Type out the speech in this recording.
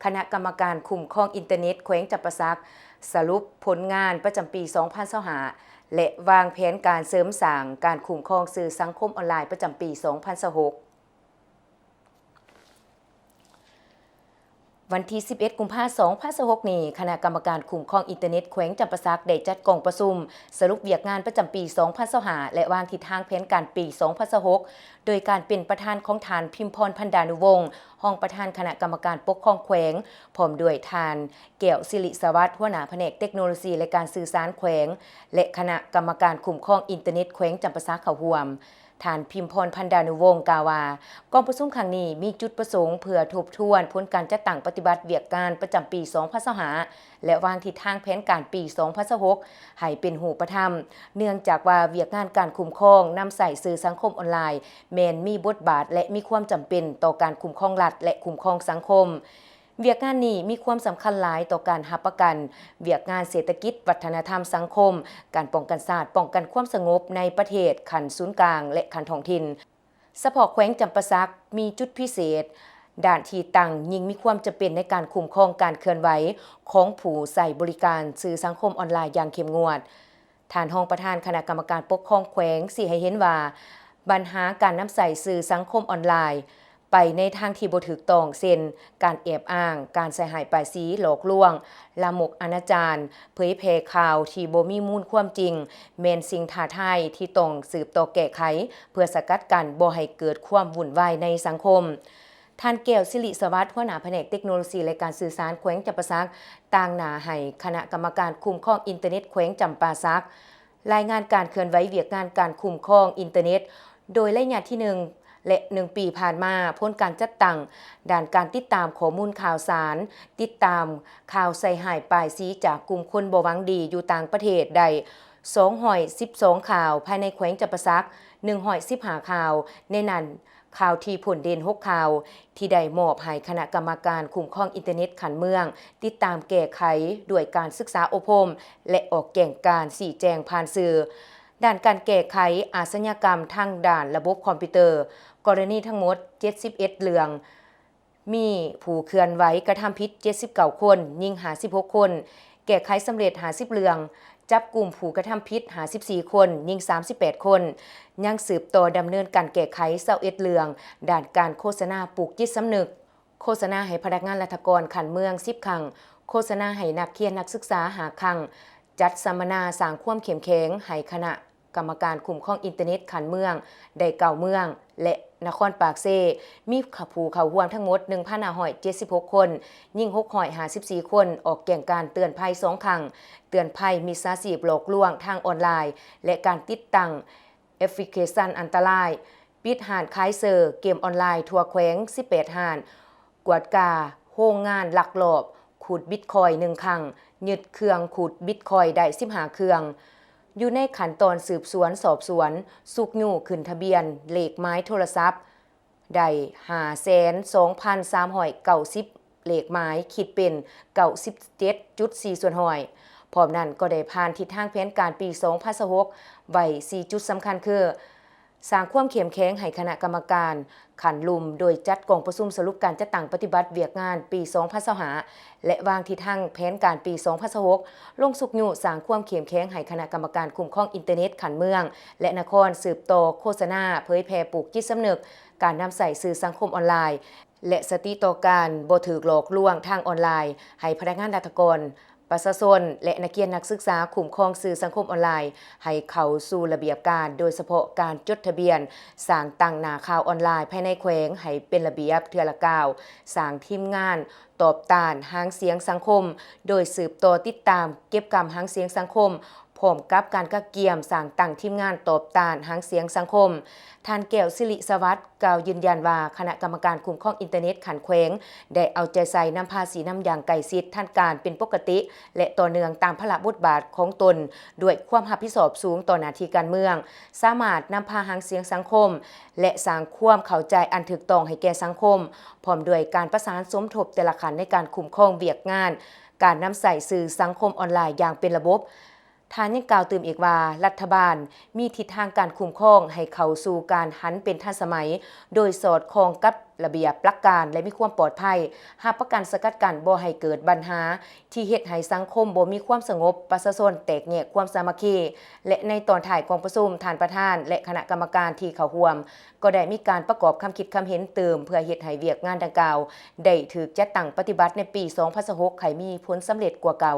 ຄະນະກຳມະການຄຸ້ມຄອງອິນເຕີເນັດແຂວງຈຳປາສັກ ສະຫຼຸບຜົນງານປະຈຳປີສອງພັນຊາວຫ້າ ແລະ ວາງແຜນການເສີມສ້າງການຄຸ້ມຄອງສື່ສັງຄົມອອນລາຍປະຈຳປີສອງພັນຊາວຫົກ. ວັນທີສິບເອັດ ກຸມພາ ສອງພັນຊາວຫົກນີ້, ຄະນະກຳມະການຄຸ້ມຄອງອິນເຕີເນັດແຂວງຈຳປາສັກ ໄດ້ຈັດກອງປະຊຸມສະຫຼຸບວຽກງານປະຈຳປີສອງພັນຊາວຫ້າ ແລະ ວາງທິດທາງແຜນການປີສອງພັນຊາວຫົກ ໂດຍການເປັນປະທານຂອງທ່ານ ພິມພອນ ພັນດານຸວົງ ຮອງປະທານຄະນະກຳມະການປົກຄອງແຂວງ, ພ້ອມດ້ວຍທ່ານ ແກ້ວ ສິລິສະຫວັດ ຫົວໜ້າພະແນກເຕັກໂນໂລຊີ ແລະ ການສື່ສານແຂວງ ແລະ ຄະນະກຳມະການຄຸ້ມຄອງອິນເຕີເນັດແຂວງຈຳປາສັກເຂົ້າຮ່ວມ. ທ່ານ ພິມພອນ ພັນດານຸວົງ ກ່າວວ່າ ກອງປະຊຸມຄັ້ງນີ້ມີຈຸດປະສົງເພື່ອທົບທວນຜົນການຈັດຕັ້ງປະຕິບັດວຽກງານປະຈຳປີສອງພັນຊາວຫ້າ ແລະ ວາງທິດທາງແຜນການປີສອງພັນຊາວຫົກໃຫ້ເປັນຮູບປະທຳ, ເນື່ອງຈາກວ່າວຽກງານການຄຸ້ມຄອງນຳໃຊ້ສື່ສັງຄົມອອນລາຍ ແມ່ນມີບົດບາດ ແລະ ມີຄວາມຈຳເປັນຕໍ່ການຄຸ້ມຄອງລັດ ແລະ ຄຸ້ມຄອງສັງຄົມ. ວຽກງານນີ້ມີຄວາມສຳຄັນຫຼາຍຕໍ່ການຮັບປະກັນວຽກງານເສດຖະກິດ, ວັດທະນະທຳ, ສັງຄົມ, ການປ້ອງກັນຊາດ, ປ້ອງກັນຄວາມສະຫງົບໃນປະເທດຂັ້ນສູນກາງ ແລະ ຂັ້ນທ້ອງຖິ່ນ. ສະເພາະແຂວງຈຳປາສັກມີຈຸດພິເສດດ້ານທີ່ຕັ້ງ, ຍິ່ງມີຄວາມຈຳເປັນໃນການຄຸ້ມຄອງການເຄື່ອນໄຫວຂອງຜູ້ໃຊ້ບໍລິການສື່ສັງຄົມອອນລາຍຢ່າງເຂັ້ມງວດ. ທ່ານຮອງປະທານຄະນະກຳມະການປົກຄອງແຂວງຊີ້ໃຫ້ເຫັນວ່າ ບັນຫາການນຳໃຊ້ສື່ສັງຄົມອອນລາຍໄປໃນທາງທີ່ບໍ່ຖືກຕ້ອງ ເຊັ່ນ ການແອບອ້າງ, ການໃສ່ຮ້າຍປ້າຍສີ, ຫຼອກລວງ, ລາມົກອະນາຈານ, ເຜີຍແຜ່ຂ່າວທີ່ບໍ່ມີມູນຄວາມຈິງ ແມ່ນສິ່ງທ້າທາຍທີ່ຕ້ອງສືບຕໍ່ແກ້ໄຂ ເພື່ອສະກັດກັ້ນບໍ່ໃຫ້ເກີດຄວາມວຸ່ນວາຍໃນສັງຄົມ. ທ່ານ ແກ້ວ ສິລິສະຫວັດ ຫົວໜ້າພະແນກເຕັກໂນໂລຊີ ແລະ ການສື່ສານແຂວງຈຳປາສັກ ຕາງໜ້າໃຫ້ຄະນະກຳມະການຄຸ້ມຄອງອິນເຕີເນັດແຂວງຈຳປາສັກ ລາຍງານການເຄື່ອນໄຫວວຽກງານການຄຸ້ມຄອງອິນເຕີເນັດ ໂດຍໄລຍະທີໜຶ່ງ ແລະ ໜຶ່ງປີຜ່ານມາ, ຜົນການຈັດຕັ້ງດ້ານການຕິດຕາມຂໍ້ມູນຂ່າວສານ, ຕິດຕາມຂ່າວໃສ່ຮ້າຍປ້າຍສີຈາກກຸ່ມຄົນບໍ່ຫວັງດີຢູ່ຕ່າງປະເທດໄດ້ສອງຮ້ອຍສິບສອງຂ່າວ, ພາຍໃນແຂວງຈຳປາສັກໜຶ່ງຮ້ອຍສິບຫ້າຂ່າວ, ໃນນັ້ນ ຂ່າວທີ່ພົ້ນເດັ່ນຫົກຂ່າວ ທີ່ໄດ້ມອບໃຫ້ຄະນະກຳມະການຄຸ້ມຄອງອິນເຕີເນັດຂັ້ນເມືອງ ຕິດຕາມແກ້ໄຂດ້ວຍການສຶກສາອົບຮົມ ແລະ ອອກແຈ້ງການຊີ້ແຈງຜ່ານສື່. ດ້ານການແກ້ໄຂອາຊະຍາກຳທາງດ້ານລະບົບຄອມພິວເຕີ, ກໍລະນີທັງໝົດເຈັດສິບເອັດເລື່ອງ, ມີຜູ້ເຄື່ອນໄຫວກະທຳຜິດເຈັດສິບເກົ້າຄົນ, ຍິງຫ້າສິບຫົກຄົນ, ແກ້ໄຂສຳເລັດຫ້າສິບເລື່ອງ, ຈັບກຸມຜູ້ກະທຳຜິດຫ້າສິບສີ່ຄົນ, ຍິງສາມສິບແປດຄົນ, ຍັງສືບຕໍ່ດຳເນີນການແກ້ໄຂຊາວເອັດເລື່ອງ, ດ້ານການໂຄສະນາປູກຈິດສຳນຶກ, ໂຄສະນາໃຫ້ພະນັກງານລັດຖະກອນຂັ້ນເມືອງສິບຄັ້ງ, ໂຄສະນາໃຫ້ນັກຮຽນນັກສຶກສາຫ້າຄັ້ງ, ຈັດສຳມະນາສ້າງຄວາມເຂັ້ມແຂງໃຫ້ຄະນະ ກຳມະການຄຸ້ມຄອງອິນເຕີເນັດຂັ້ນເມືອງໄດ້ເກົ້າເມືອງ ແລະ ນະຄອນປາກເຊ ມີຜູ້ເຂົ້າຮ່ວມທັງໝົດໜຶ່ງພັນຫ້າຮ້ອຍເຈັດສິບຫົກຄົນ, ຍິງຫົກຮ້ອຍຫ້າສິບສີ່ຄົນ, ອອກແຈ້ງການເຕືອນໄພສອງຄັ້ງ, ເຕືອນໄພມິດສາຊີບຫຼອກລວງທາງອອນລາຍ ແລະ ການຕິດຕັ້ງແອັບພລິເຄຊັນອັນຕະລາຍ, ປິດຮ້ານຂາຍເຊີເກມອອນລາຍທົ່ວແຂວງສິບແປດຮ້ານ, ກວດກາໂຮງງານລັກລອບຂູດບິດຄອຍໜຶ່ງຄັ້ງ, ຍຶດເຄື່ອງຂູດບິດຄອຍໄດ້ສິບຫ້າເຄື່ອງ. ຢູ່ໃນຂັ້ນຕອນສືບສວນສອບສວນ, ຊຸກຍູ້ຂຶ້ນທະບຽນເລກໝາຍໂທລະສັບໄດ້ຫ້າແສນສອງພັນສາມຮ້ອຍເກົ້າສິບເລກໝາຍ, ຄິດເປັນເກົ້າສິບເຈັດຈຸດສີ່ສ່ວນຮ້ອຍ. ພ້ອມນັ້ນກໍໄດ້ຜ່ານທິດທາງແຜນການປີສອງພັນຊາວຫົກໄວ້ສີ່ຈຸດສຳຄັນຄື ສ້າງຄວາມເຂັ້ມແຂງໃຫ້ຄະນະກຳມະການຂັ້ນລຸ່ມ ໂດຍຈັດກອງປະຊຸມສະຫຼຸບການຈັດຕັ້ງປະຕິບັດວຽກງານປີສອງພັນຊາວຫ້າ ແລະ ວາງທິດທາງແຜນການປີສອງພັນຊາວຫົກ, ລົງຊຸກຍູ້ສ້າງຄວາມເຂັ້ມແຂງໃຫ້ຄະນະກຳມະການຄຸ້ມຄອງອິນເຕີເນັດຂັ້ນເມືອງ ແລະ ນະຄອນ, ສືບຕໍ່ໂຄສະນາເຜີຍແຜ່ປູກຈິດສຳນຶກການນຳໃຊ້ສື່ສັງຄົມອອນລາຍ ແລະ ສະຕິຕໍ່ການບໍ່ຖືກຫຼອກລວງທາງອອນລາຍ ໃຫ້ພະນັກງານລັດຖະກອນ, ປະຊາຊົນ ແລະ ນັກຮຽນນັກສຶກສາຄຸ້ມຄອງສື່ສັງຄົມອອນລາຍ ໃຫ້ເຂົ້າສູ່ລະບຽບການ, ໂດຍສະເພາະການຈົດທະບຽນສ້າງຕັ້ງໜ້າຂ່າວອອນລາຍພາຍໃນແຂວງໃຫ້ເປັນລະບຽບເທື່ອລະກ້າວ, ສ້າງທີມງານຕອບຕ້ານຫາງສຽງສັງຄົມ, ໂດຍສືບຕໍ່ຕິດຕາມເກັບກຳຫາງສຽງສັງຄົມ, ພ້ອມກັບການກະກຽມສ້າງຕັ້ງທີມງານຕອບຕ້ານຫາງສຽງສັງຄົມ. ທ່ານ ແກ້ວ ສິລິສະຫວັດ ກ່າວຢືນຢັນວ່າ ຄະນະກຳມະການຄຸ້ມຄອງອິນເຕີເນັດຂັ້ນແຂວງ ໄດ້ເອົາໃຈໃສ່ນຳພາຊີ້ນຳຢ່າງໃກ້ຊິດ, ທັນການ, ເປັນປົກກະຕິ ແລະ ຕໍ່ເນື່ອງຕາມພາລະບົດບາດຂອງຕົນ ດ້ວຍຄວາມຮັບຜິດຊອບສູງຕໍ່ໜ້າທີ່ການເມືອງ, ສາມາດນຳພາຫາງສຽງສັງຄົມ ແລະ ສ້າງຄວາມເຂົ້າໃຈອັນຖືກຕ້ອງໃຫ້ແກ່ສັງຄົມ, ພ້ອມດ້ວຍການປະສານສົມທົບແຕ່ລະຂັ້ນໃນການຄຸ້ມຄອງວຽກງານການນຳໃຊ້ສື່ສັງຄົມອອນລາຍຢ່າງເປັນລະບົບ. ທ່ານຍັງກ່າວຕື່ມອີກວ່າ ລັດຖະບານມີທິດທາງການຄຸ້ມຄອງໃຫ້ເຂົ້າສູ່ການຫັນເປັນທັນສະໄໝ, ໂດຍສອດຄ່ອງກັບ ລະບຽບຫຼັກການ ແລະ ມີຄວາມປອດໄພ, ຮັບປະກັນສະກັດກັ້ນບໍ່ໃຫ້ເກີດບັນຫາທີ່ເຮັດໃຫ້ສັງຄົມບໍ່ມີຄວາມສະຫງົບ, ປະຊາຊົນແຕກແຍກຄວາມສາມັກຄີ ແລະ ໃນຕອນທ້າຍຂອງປະຊຸມ, ທ່ານປະທານ ແລະ ຄະນະກຳມະການທີ່ເຂົ້າຮ່ວມ ກໍໄດ້ມີການປະກອບຄຳຄິດຄຳເຫັນຕື່ມ ເພື່ອເຮັດໃຫ້ວຽກງານດັ່ງກ່າວໄດ້ຖືກຈັດຕັ້ງປະຕິບັດໃນປີສອງພັນຊາວຫົກ ໃຫ້ມີຜົນສຳເລັດກວ່າເກົ່າ.